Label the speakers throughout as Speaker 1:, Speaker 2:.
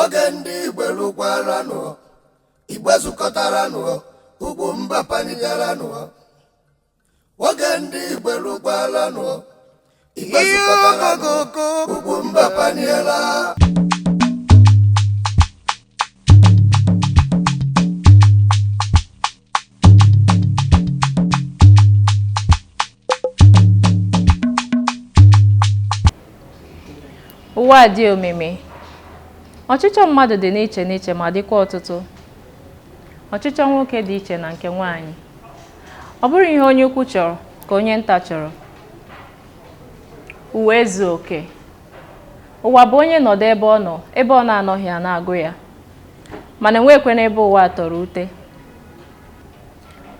Speaker 1: Oge ndị Igbo lụkwaranụ, Igbo zukọtaranụ, Ugwumba panigaranụ. Oge ndị Igbo lụkwaranụ, Igbo zukọtaranụ, Ugwumba paniela.
Speaker 2: Ụwa a dị omimi. Ọchịchọ mmadụ dị n'iche n'iche ma dịkwa ọtụtụ. Ọchịchọ nwoke dị iche na nke nwaanyị. Ọ bụrụ ihe onye ukwu chọrọ ka onye nta chọrọ. Ụwa ezu oke. Ụwa bụ onye nọdụ ebe ọ nọ, ebe ọ na-anọghị a na-agụ ya. Mana enwekwana ebe ụwa a tọrọ ute.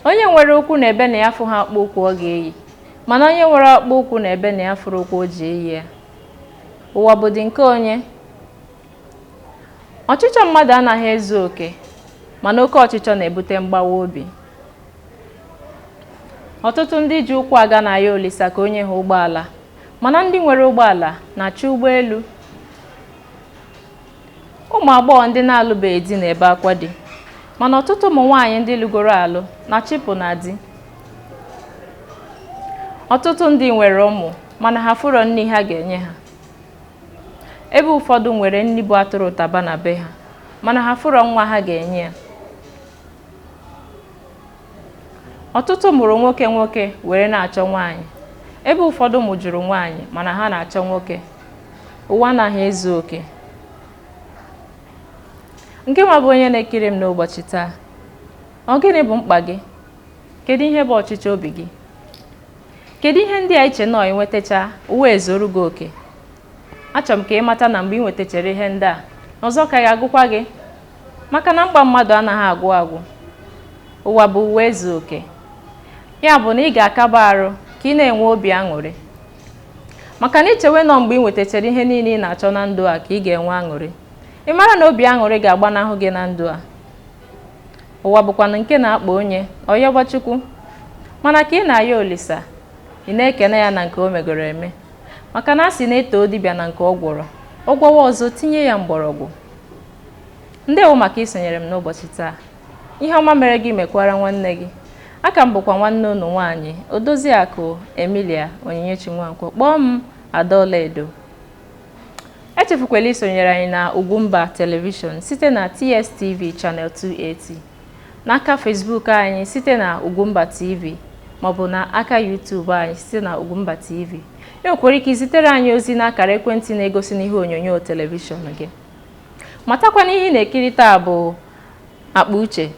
Speaker 2: Onye nwere ụkwụ na-ebe na ya fụghị akpụ ụkwụ ọ ga-eyi, mana onye nwere akpụ ụkwụ na-ebe na ya fụrụ ụkwụ o ji eyi ya. Ụwa bụ dị nke onye. Ọchịchọ mmadụ anaghị ezu oke, mana oke ọchịchọ na-ebute mgbawa obi. Ọtụtụ ndị ji ụkwụ aga na-ayọ Olisa ka o nye ha ụgbọala, mana ndị nwere ụgbọala na-achọ ụgbọelu. Ụmụ agbọghọ ndị na-alụbeghị di na-ebe akwa di, mana ọtụtụ ụmụ nwaanyị ndị lụgoro alụ na-achịpụ na di. Ọtụtụ ndị nwere ụmụ mana ha fụrọ nni ha ga-enye ha. Ebe ụfọdụ nwere nni bụ atụrụ ụtaba na be ha, mana ha fụrọ nwa ha ga-enye ya. Ọtụtụ mụrụ nwoke nwoke were na-achọ nwaanyị, ebe ụfọdụ mụjuru nwaanyị mana ha na-achọ nwoke. Ụwa anaghị ezu oke. Nke nwa bụ onye na-ekiri m n'ụbọchị taa. Ọ gịnị bụ mkpa gị? Kedu ihe bụ ọchịchọ obi gị? Kedu ihe ndị a iche nọọ inwetacha ụwa ezuru gị oke? Achọrọ m ka ị mata na mgbe ị nwetachara ihe ndị a, na ọzọ ka ga-agụkwa gị. Maka na mkpa mmadụ anaghị agwụ agwụ. Ụwa bụ ụwa ezu oke. Ya bụ na ị ga-akaba arụ ka ị na-enwe obi aṅụrị. Maka na ichewe nọ mgbe ị nwetachara ihe niile ị na-achọ na ndụ a ka ị ga-enwe aṅụrị. Ị mara na obi aṅụrị ga-agbanahụ gị na ndụ a. Ụwa bụkwanụ nke na-akpa onye, ọyọba Chukwu. Mana ka ị na-ayọ Olisa, ị na-ekene ya na nke o megoro eme. Maka na a sị na-eto dibịa na nke ọ gwọrọ, ọ gwọwa ọzọ tinye ya mgbọrọgwụ. Ndewo maka isonyere m n'ụbọchị taa. Ihe ọma mere gị mekwara nwanne gị. Aka m bụkwa nwanne unu nwaanyị, Odoziakụ Emilia Onyinyechi Nwankwọ. Kpọọ m Adaọlaedo. Echefukwala isonyere anyị na Ugwumba Television site na TSTV Channel 280, n'aka Facebook anyị site na Ugwumba TV, maọbụ na aka YouTube anyị site na Ugwumba TV. Ị nwekwara ike izitere anyị ozi n'akara ekwentị na-egosi n'ihe onyonyo telivishọn gị. Matakwa na ihe ị na-ekiri taa bụ Akpa Uche.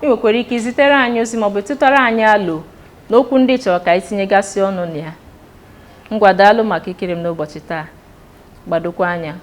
Speaker 2: Ị nwekwara ike izitere anyị ozi maọbụ tụtara anyị alo n'okwu ndị ị chọrọ ka anyị tinyegasị ọnụ na ya. Ngwa, daalụ maka ikiri m n'ụbọchị taa. Gbadokwa anya.